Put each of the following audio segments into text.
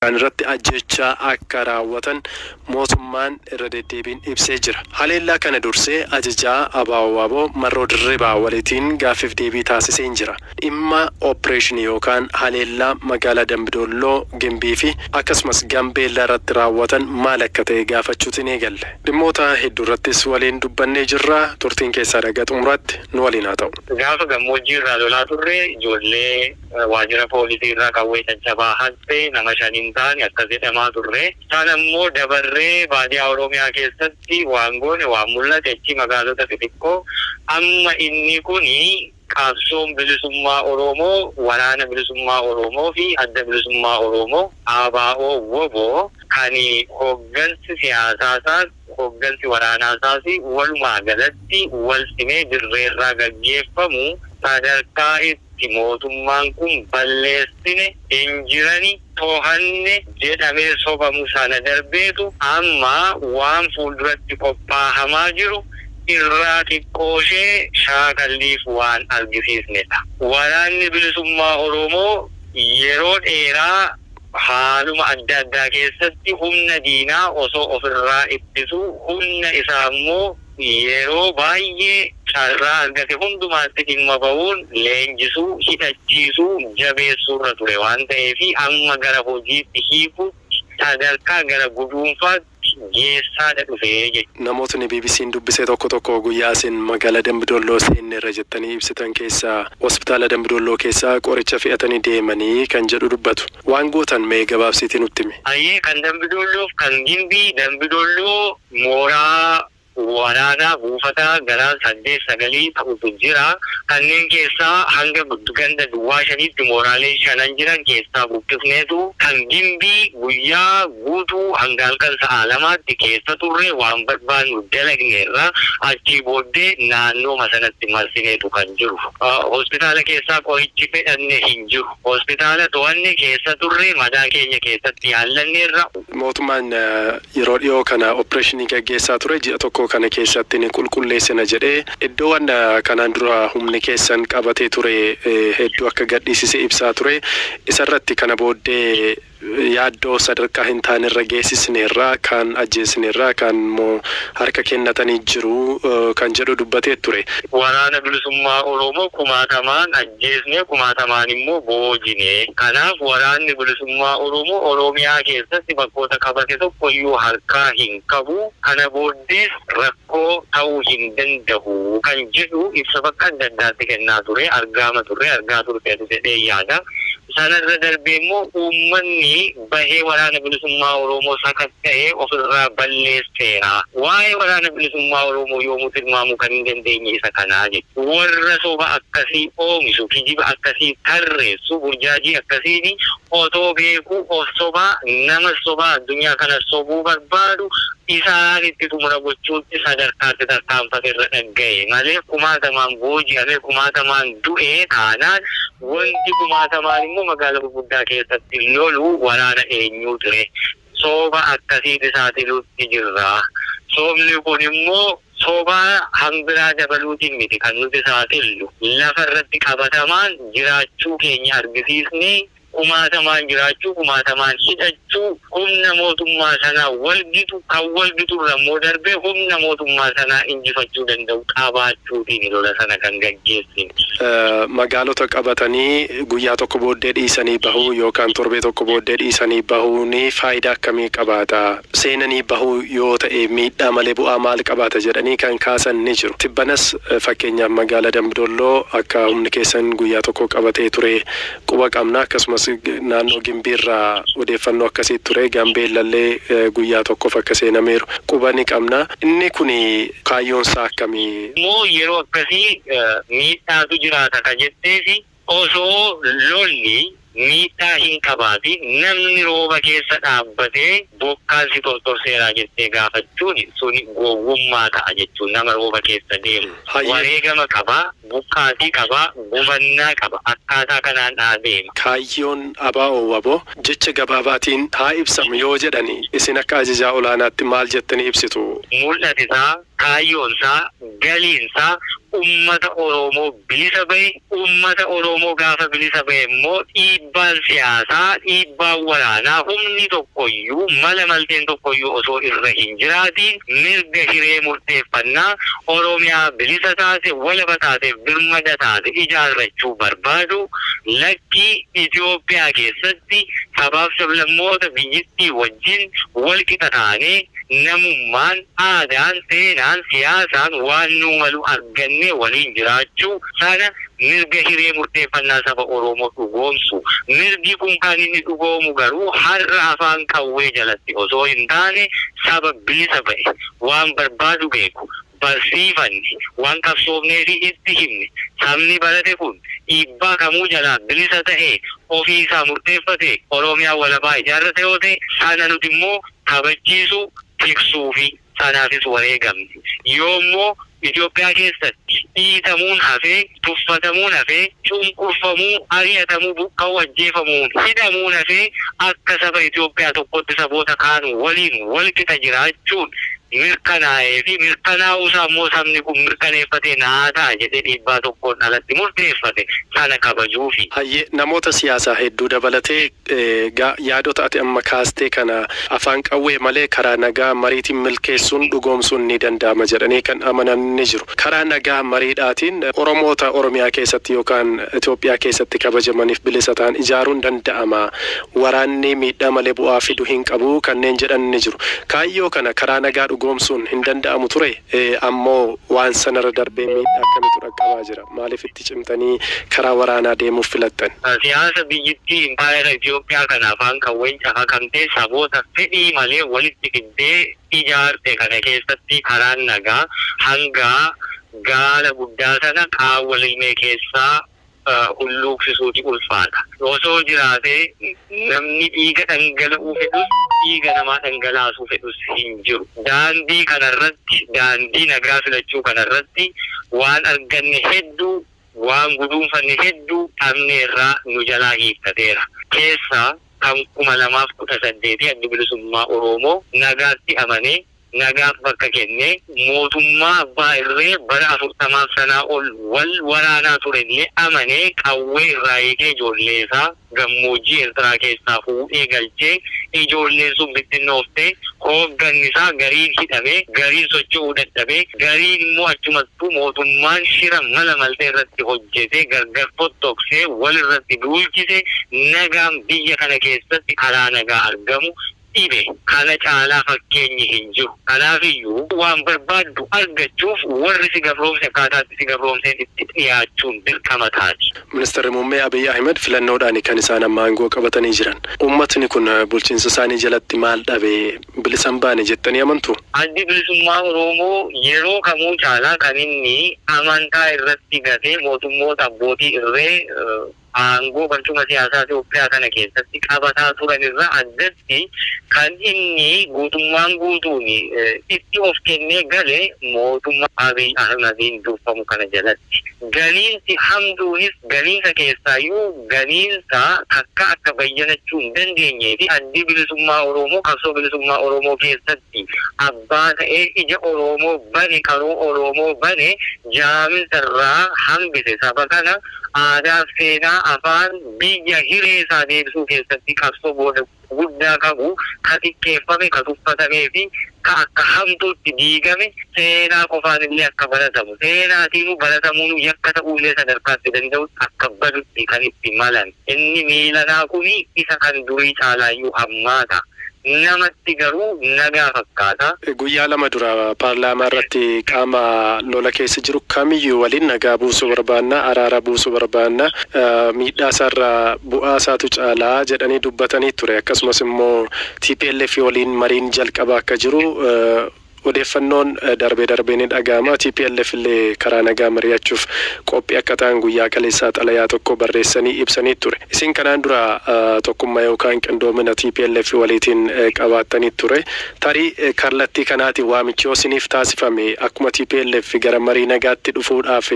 Irratti ajjeechaa akka raawwatan mootummaan irra deddeebiin ibsee jira. Haleellaa kana dursee ajajaa ABO-WBO Marroo Dirribaa waliitiin gaaffiif deebii taasiseen jira. Dhimma opereeshinii yookaan haleellaa magaalaa Dambidolloo, Gimbii fi akkasumas Gambeellaa irratti raawwatan maal akka ta'e gaafachuutiin eegalle. Dhimmoota hedduu irrattis waliin dubbannee jirra. Turtiin keessaa dhaga xumuraatti nu waliin haa ta'u. Gaafa gammoojjii irraa lolaa turre, ijoollee waajjira poolisii irraa qawwee caccabaa hatte, nama shaniin ta'an akkas jedhamaa turre. Isaan ammoo dabarree baadiyaa Oromiyaa keessatti waan goone, waan mul'ate, achi magaalota xixiqqoo. Amma inni kuni qabsoon bilisummaa Oromoo, waraana bilisummaa Oromoo fi adda bilisummaa Oromoo ABO WBO kan hoggansi siyaasaa isaas hoggansi waraanaa isaas walumaa galatti wal simee dirreerraa gaggeeffamu sadarkaa itti mootummaan kun balleessine hin jirani, to'anne jedhamee sobamu sana darbeetu amma waan fuulduratti qophaahamaa jiru irraa xiqqooshee shaakalliif waan argisiisnedha. Waraanni bilisummaa Oromoo yeroo dheeraa haaluma adda addaa keessatti humna diinaa osoo ofirraa ittisu, humna isaa immoo yeroo baay'ee carraa argate hundumaatti dhimma ba'uun leenjisuu, hidhachiisuu, jabeessuurra ture waan ta'eef, amma gara hojiitti hiiku sadarkaa gara guduunfaatti geessaadha dhufee jechuudha. Namootni BBC'n dubbise tokko tokko guyyaa isin magaalaa Dambidolloo seenneerra jettanii ibsitan keessaa hospitaala Dambidolloo keessaa qoricha fe'atanii deemanii kan jedhu dubbatu. Waan gootan mee gabaabsiitii nutti himi. Ayyee, kan Dambidolloof kan Gimbii, Dambidolloo mooraa waraanaa buufata gara saddeet sagalii ta'utu jira. Kanneen keessaa hanga ganda duwwaa 5tti mooraalee shanan jiran keessaa buqqisneetu, kan Gimbii guyyaa guutuu hanga halkan sa'a 2tti keessa turre, waan barbaannu dalagneerra, achii booddee naannooma sanatti marsineetu kan jiru. Hospitaala keessaa qorichi fedhanne hin jiru. Hospitaala to'anne, keessa turre, madaa keenya keessatti yaallanneerra. Mootummaan yeroo dhiyoo kana opereeshinii gaggeessaa ture, ji'a tokko kana keessatti ni qulqulleessina jedhee, iddoowwan kanaan dura humni keessan qabatee ture hedduu akka gadhiisise ibsaa ture. Isarratti kana booddee yaaddoo sadarkaa hin taanerra geessisneerra, kan ajjeesneerra, kan immoo harka kennatanii jiru kan jedhu dubbatee ture. Waraana bilisummaa Oromoo kumaatamaan ajjeesne, kumaatamaan immoo boojine. Kanaaf waraanni bilisummaa Oromoo Oromiyaa keessatti bakkoota qabate tokkoyyuu harkaa hin qabu. Kana booddees rakkoo ta'uu hin danda'u kan jedhu ibsa bakka adda addaatti kennaa ture, argaama turre, argaa turte jedhee yaada. Sanarra darbee immoo uummanni bahee waraana bilisummaa Oromoo sakatta'ee ofirraa balleesseera. Waa'ee waraana bilisummaa Oromoo yoomuu tilmaamuu kan hin dandeenye isa kanaa jechuudha. Warra soba akkasii oomishu, kijiba akkasii tarreessu, burjaajii akkasiin otoo beekuu of sobaa, nama sobaa, addunyaa kana sobuu barbaadu isaan itti xumura gochuutti sadarkaatti tarkaanfate irra dhagga'e malee, kumaatamaan booji'ame, kumaatamaan du'ee taanaan, wanti kumaatamaan immoo magaalaa gurguddaa keessatti lolu waraana eenyuu ture? Soba akkasiiti saaxiluutti jirra. Sobni kun immoo soba hambiraa dabaluutiin miti kan nuti saaxillu. Lafa irratti qabatamaan jiraachuu keenya argisiisnee, kumaatamaan jiraachuu, kumaatamaan hidhachuu, humna mootummaa sanaa walgitu, kan walgiturra immoo darbee humna mootummaa sanaa injifachuu danda'u qabaachuutiin lola sana kan gaggeessine. Magaalota qabatanii guyyaa tokko booddee dhiisanii bahuu yookaan torbee tokko booddee dhiisanii bahuun faayidaa akkamii qabaata? Seenanii bahuu yoo ta'e miidhaa malee bu'aa maal qabaata jedhanii kan kaasan ni jiru. Tibbanas fakkeenyaaf magaalaa Dambidolloo akka humni keessan guyyaa tokko qabatee ture quba qabna. Akkasumas naannoo Gimbiirraa odeeffannoo akkasii ture. Gambeellallee guyyaa tokkoof akka seenameeru quba ni qabna. Inni kun kaayyoon isaa akkamii? Immoo yeroo akkasii miidhaatu jiraata ka jetteefi, osoo lolli miidhaa hin qabaatin namni rooba keessa dhaabbatee bokkaan si tortorseeraa jettee gaafachuun suni gowwummaa ta'a jechuun nama rooba keessa deemu. Wareegama qabaa, buqqaatii qabaa, gubannaa qaba. Akkaataa kanaan deema. Kaayyoon ABO WBO jecha gabaabaatiin haa ibsamu yoo jedhani, isin akka ajajaa olaanaatti maal jettanii ibsitu? Mul'ati isaa Kaayyoonsaa, galiinsaa ummata Oromoo bilisa bahe, ummata Oromoo gaafa bilisa bahe immoo dhiibbaan siyaasaa, dhiibbaan waraanaa, humni tokkoyyuu, mala malteen tokkoyyuu osoo irra hin jiraatiin mirga hiree murteeffannaa Oromiyaa bilisa taate, walaba taate, birmada taate ijaarrachuu barbaadu. Lakkii, Itoophiyaa keessatti sabaaf sablammoota biyyittii wajjin walqixa taanee namummaan, aadaan, seenaan, siyaasaan waan nuu malu argannee waliin jiraachuu sana, mirga hiree murteeffannaa saba Oromoo dhugoomsu. Mirgi kun kan inni dhugoomu garuu har'a afaan qawwee jalatti osoo hin taane, saba bilisa ba'e, waan barbaadu beeku, barsiifanne, waan qabsoofnee fi itti himne, sabni barate kun dhiibbaa kamuu jalaa bilisa ta'e, ofii isaa murteeffate, Oromiyaa walabaa ijaarrate yoo ta'e, sana nuti immoo kabachiisuu, tiksuu fi sanaafis wareegamne. Yoo immoo Itoophiyaa keessatti dhiitamuun hafee, tuffatamuun hafee, cunqurfamuu, ari'atamuu, buqqa'uu, ajjeefamuun, hidhamuun hafee, akka saba Itoophiyaa tokkotti saboota kaan waliin walqixa jiraachuun mirkanaa'ee fi mirkanaa'uu isaa immoo sabni kun mirkaneeffatee naa ta'a jedhee dhiibbaa tokkoon alatti murteeffate, sana kabajuufi. Hayyee, namoota siyaasaa hedduu dabalatee yaadota ati amma kaastee kana afaan qawwee malee karaa nagaa mariitiin milkeessuun, dhugoomsuun ni danda'ama jedhanii kan amanan ni jiru. Karaa nagaa mariidhaatiin Oromoota Oromiyaa keessatti yookaan Itoophiyaa keessatti kabajamaniif bilisa ta'an ijaaruun danda'ama. Waraanni miidhaa malee bu'aa fidu hin qabu kanneen jedhan ni jiru. Kaayyoo kana karaa nagaa dhugoomsuun hin danda'amu ture, ammoo waan sanarra darbee miidhaa akkamitu dhaqqabaa jira? Maaliif itti cimtanii karaa waraanaa deemuuf filattan? Siyaasa biyyittii impaayera Itoophiyaa kana afaan qawween cafakamtee, saboota fedhii malee walitti fiddee ijaarte kana keessatti karaan nagaa hangaa gaala guddaa sana qaawwa lilmee keessaa hulluuqsisuuti ulfaata. Osoo jiraatee namni dhiiga dhangala'uu fedhus, dhiiga namaa dhangalaasuu fedhus hin jiru. Daandii kanarratti, daandii nagaa filachuu kanarratti waan arganne hedduu, waan guduunfanne hedduu dhabneerraa, nu jalaa hiikkateera. Keessaa kan 2018 Addi Bilisummaa Oromoo nagaatti amanee, nagaaf bakka kennee, mootummaa abbaa irree bara 40f sanaa ol wal waraanaa turellee amanee, qawwee irraa hiikee, ijoollee isaa gammoojjii Eertiraa keessaa fuudhee galchee, ijoolleen sun bittinnooftee, hoogganni isaa gariin hidhamee, gariin socho'uu dadhabee, gariin immoo achumattuu mootummaan shira mala maltee irratti hojjetee gargar fottoqsee wal irratti duulchise, nagaan biyya kana keessatti karaa nagaa argamu dhibe. Kana caalaa fakkeenyi hin jiru. Kanaafiyyuu waan barbaaddu argachuuf warri si gabroomse akkaataatti si gabroomseen itti dhiyaachuun dirqama taati. Ministeerri muummee Abiy Ahmed filannoodhaan kan isaan amma aangoo qabatanii jiran. Uummatni kun bulchiinsa isaanii jalatti maal dhabee bilisa hin baane jettanii amantu? Addi Bilisummaa Oromoo yeroo kamuu caalaa kan inni amantaa irratti gatee mootummoota abbootii irree aangoo barcuma siyaasaa Itoophiyaa kana keessatti qabataa turan irraa addatti kan inni guutummaan guutuun itti of kennee gale mootummaa Abiy Ahmediin durfamu kana jalatti. Galiinsi hamtuunis galiinsa keessaayyuu galiinsa takka akka bayyanachuu hin dandeenyee fi Addi Bilisummaa Oromoo qabsoo bilisummaa Oromoo keessatti abbaa ta'ee ija Oromoo bane, qaroo Oromoo bane, jaaminsa irraa hambise, saba kana aadaa, seenaa, afaan, biyya hiree isaa deebisuu keessatti qabsoo booda guddaa qabu ka xiqqeeffame, ka tuffatamee fi ka akka hamtuutti diigame, seenaa qofaan illee akka baratamu, seenaatiinuu baratamuun yakka ta'uullee sadarkaatti danda'u akka badutti kan itti malan. Inni miilanaa kuni isa kan durii caalaayyuu hammaata. Namatti garuu nagaa fakkaata. Guyyaa 2 dura paarlaamaa irratti qaama lola keessa jiru kamiyyuu waliin nagaa buusuu barbaanna, araara buusuu barbaanna, miidhaa isaarraa bu'aa isaatu caalaa jedhanii dubbatanii ture. Akkasumas immoo TPLF waliin mariin jalqabaa akka jiru odeeffannoon darbee darbee ni dhaga'ama. TPLF illee karaa nagaa mari'achuuf qophii akka ta'an guyyaa kaleessaa xalayaa tokko barreessanii ibsanii ture. Isin kanaan dura tokkummaa yookaan qindoomina TPLF waliitiin qabaattanii ture. Tarii kallattii kanaatiin waamichi yoo isiniif taasifame akkuma TPLF gara marii nagaatti dhufuudhaaf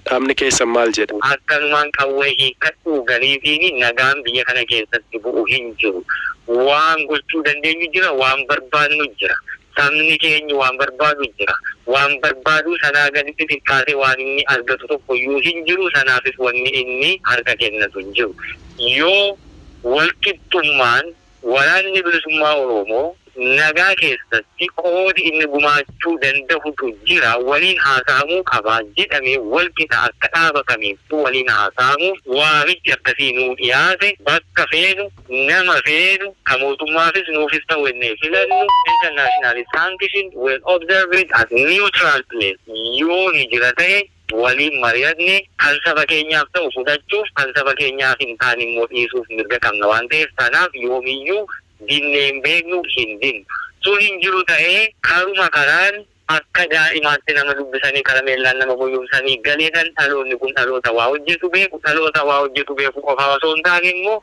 dhaabni keessan maal jedha? Akkanumaan qawwee hiikkadhuu galiitiin nagaan biyya kana keessatti bu'u hin jiru. Waan gochuu dandeenyu jira, waan barbaannu jira. Sabni keenya waan barbaadu jira. Waan barbaadu sanaa gaditti xiqqaatee waan inni argatu tokko iyyuu hin jiru. Sanaafis wanni inni harka kennatu hin jiru. Yoo walqixxummaan waraanni bilisummaa Oromoo nagaa keessatti qoodi inni gumaachuu danda'utu jira, waliin haasa'amuu qaba jedhamee walqixa akka dhaaba kamiittuu waliin haasa'amuuf waamichi akkasii nuu dhiyaate, bakka feenu, nama feenu, ka mootummaafis nuufis ta'u jennee filannu, international sanction will observe it as neutral place yoo ni jira ta'e, waliin mari'atne kan saba keenyaaf ta'u fudhachuuf, kan saba keenyaaf hin taane immoo dhiisuuf mirga qabna waan ta'eef, sanaaf yoomiyyuu dinnee hin beeknu, hin dinnu. Sun hin jiru ta'ee, karuma karaan akka daa'imaatti nama dubbisanii, karameellaan nama goyyomsanii galeetan, dhaloonni kun dhaloota waa hojjetu beeku, dhaloota waa hojjetu beeku qofaa osoo hin taane immoo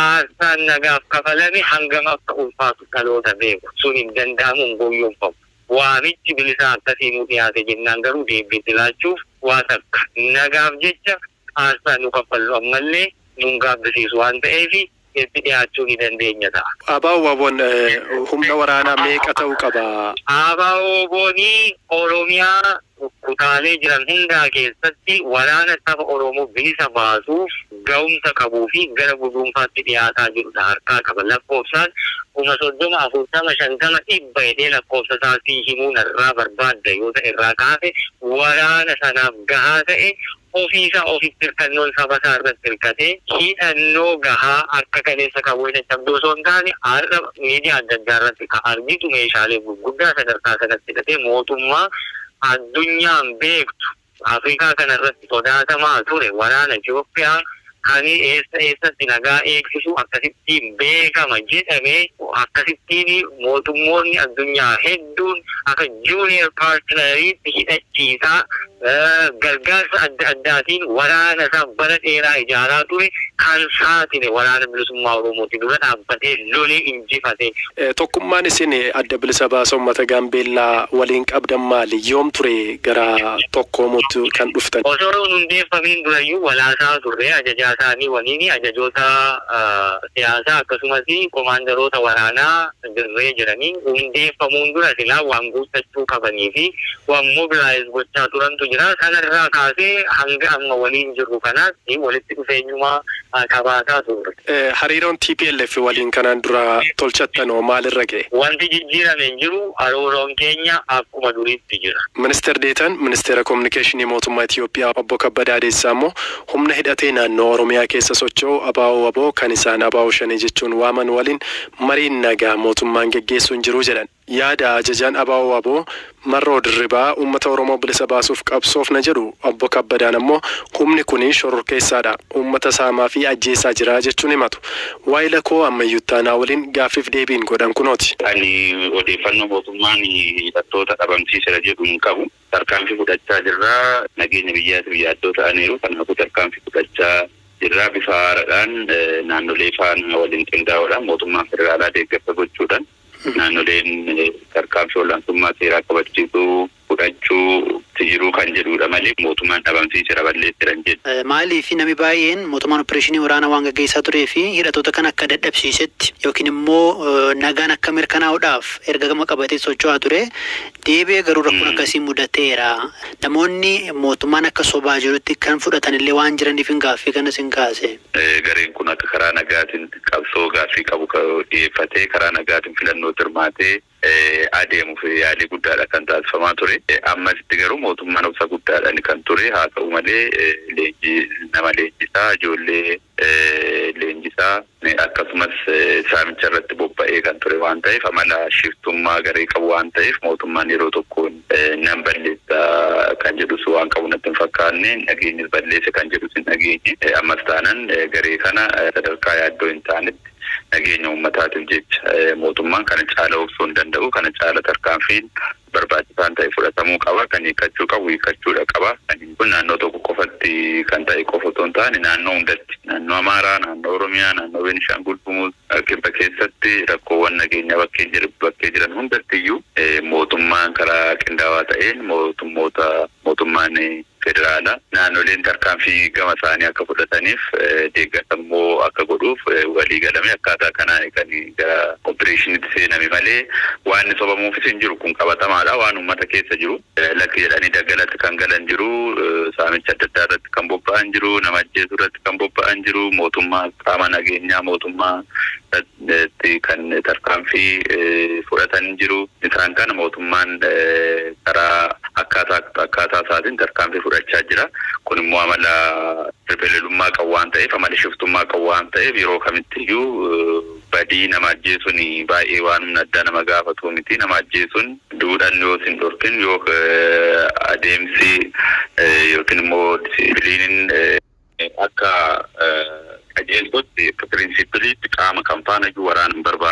aarsaan nagaaf kafalame hangam akka ulfaatu dhaloota beeku. Sun hin danda'amu, hin goyyomfamu. Waamichi bilisaa akkasii nu dhiyaate jennaan garuu deebiitti laachuuf waa takka nagaaf jecha aarsaa nu kaffallu ammallee nun gaabbisiisu waan ta'eef itti dhiyaachuu ni dandeenya ta'a. ABO WBOn humna waraanaa meeqa ta'uu qaba? ABO WBOnii Oromiyaa kutaalee jiran hundaa keessatti waraana saba Oromoo bilisa baasuuf ga'umsa qabuu fi gara guduunfaatti dhiyaataa jirudha harkaa qaba. Lakkoofsaan 30,000, 40,000, 50, 100 jedhee lakkoofsa isaatii himuu narraa barbaadda yoo ta'e, irraa kaase waraana sanaaf gahaa ta'e, ofiisaa ofitti hirkannoon saba isaa irratti hirkatee, hidhannoo gahaa akka kaleessa qawwee caccabduu osoo hin taane, har'a miidiyaa adda addaa irratti kan argitu meeshaalee gurguddaa sadarkaa sanatti hidhatee, mootummaa addunyaan beektu Afrikaa kana irratti sodaatamaa ture, waraana Itoophiyaa kan eessa eessatti nagaa eegsisu akkasittiin beekama jedhamee, akkasittiin mootummoonni addunyaa hedduun akka junior partneriitti hidhachiisaa, gargaarsa adda addaatiin waraana isaa bara dheeraa ijaaraa ture kan saaxile waraana bilisummaa Oromooti dura dhaabbatee lolee injifate. Tokkummaan isin adda bilisa baasa uummata Gaambeellaa waliin qabdan maali? Yoom ture gara tokkoomutti kan dhuftan? Osoo hin hundeeffamiin durayyuu walaasaa turre. Ajajaa isaanii waliin, ajajoota siyaasaa akkasumas komaandaroota waraanaa dirree jiranii, hundeeffamuun dura silaa waan guuttachuu qabanii fi waan mobilize gochaa turantu jira. Sanarraa kaasee hanga amma waliin jirru kanaatti walitti dhufeenyumaa qabaataa turre. Hariiroon TPLF waliin kanaan dura tolchattanoo maalirra ga'e? Wanti jijjiirame hin jiru, hariiroon keenya akkuma duriitti jira. Ministeer Deetaan Ministeera Kominikeeshinii Mootummaa Itiyoophiyaa Obbo Kabbadaa Adeessaa immoo humna hidhatee naannoo Oromiyaa keessa socho'u ABO WBO, kan isaan ABO Shanee jechuun waaman waliin mariin nagaa mootummaan geggeessuu hin jiru jedhan. Yaada ajajaan ABO WBO Marroo Dirribaa uummata Oromoo bilisa baasuuf qabsoofna jedhu, Obbo Kabbadaan ammoo humni kun shororkeessaadha, uummata saamaa fi ajjeesaa jira jechuun himatu. Waayila koo Ammayyuu Taanaa waliin gaaffiif deebiin godhan kunooti. Ani odeeffannoo mootummaan hidhattoota dhabamsiiseera jedhu hin qabu. Tarkaanfii fudhachaa jirra. Nageenya biyyaatiif yaaddoo ta'aniiru. Kanaafuu tarkaanfii fudhachaa jirra. Bifa haaraadhaan naannolee faana waliin qindaa'uudhaan, mootummaan federaalaa deeggarsa gochuudhaan, naannoleen tarkaanfii olaantummaa seeraa kabachiisuu fudhachuu jiruu kan jedhudha malee mootummaan dhabamsiiseera, balleesseera hin jedhu. Maaliif namni baay'een mootummaan opereeshinii waraanaa waan gaggeessaa turee fi hidhattoota kan akka dadhabsiisetti yookiin immoo nagaan akka mirkanaa'uudhaaf erga gama qabatee socho'aa ture, deebi'ee garuu rakkoon akkasii mudateera. Namoonni mootummaan akka sobaa jirutti kan fudhatan illee waan jiraniif hin gaaffii kanas hin kaase. Gareen kun akka karaa nagaatiin qabsoo gaaffii qabu dhiyeeffatee, karaa nagaatiin filannoo hirmaatee adeemuuf yaalii guddaadha kan taasifamaa ture. Ammasitti garuu mootummaan obsa guddaadhaan kan ture. Haa ta'u malee leenjii nama leenjisaa, ijoollee leenjisaa, akkasumas saamicha irratti bobba'ee kan ture waan ta'eef, amala shiftummaa garee qabu waan ta'eef, mootummaan yeroo tokkoon nan balleessa kan jedhus waan qabu natti hin fakkaanne, nageenyis balleesse kan jedhus hin dhageenye. Ammas taanan garee kana sadarkaa yaaddoo hin taanetti nageenya uummataatiif jecha mootummaan kana caala obsuu hin danda'u. Kana caala tarkaanfiin barbaachisaan ta'e fudhatamuu qaba. Kan hiikkachuu qabu hiikkachuudha qaba. Kun naannoo tokko qofatti kan ta'e qofa otoo hin taane, naannoo hundatti, naannoo Amaaraa, naannoo Oromiyaa, naannoo Beenishaangul Gumuz, kibba keessatti rakkoowwan nageenyaa bakkee jiran hundatti iyyuu mootummaan karaa qindaawaa ta'een mootummoota mootummaan federaalaa naannoleen tarkaanfii gama isaanii akka fudhataniif deeggarsa immoo akka godhuuf walii galame. Akkaataa kanaan kan gara opereeshiniitti seename malee waan sobamuufis hin jiru. Kun qabatamaadha, waan uummata keessa jiru. Lakki jedhanii daggalatti kan galan jiru, saamicha adda addaa irratti kan bobba'an jiru, nama ajjeesuu irratti kan bobba'an jiru, mootummaa qaama nageenyaa mootummaa kan tarkaanfii fudhatan jiru. Isaan kana mootummaan karaa akkaataa isaatiin tarkaanfii fudhachaa jira. Kun immoo amala ribeelummaa qabu waan ta'eef, amala shiftummaa qabu waan ta'eef, yeroo kamittiyyuu badii nama ajjeesuun baay'ee waan humna addaa nama gaafatu miti. Nama ajjeesuun duudhaan yoo sin dhorkin, yoo adeemsi yookiin immoo disiipiliiniin akka qajeeltotti, akka pirinsipiliitti qaama kan faana iyyuu waraana hin barbaadu.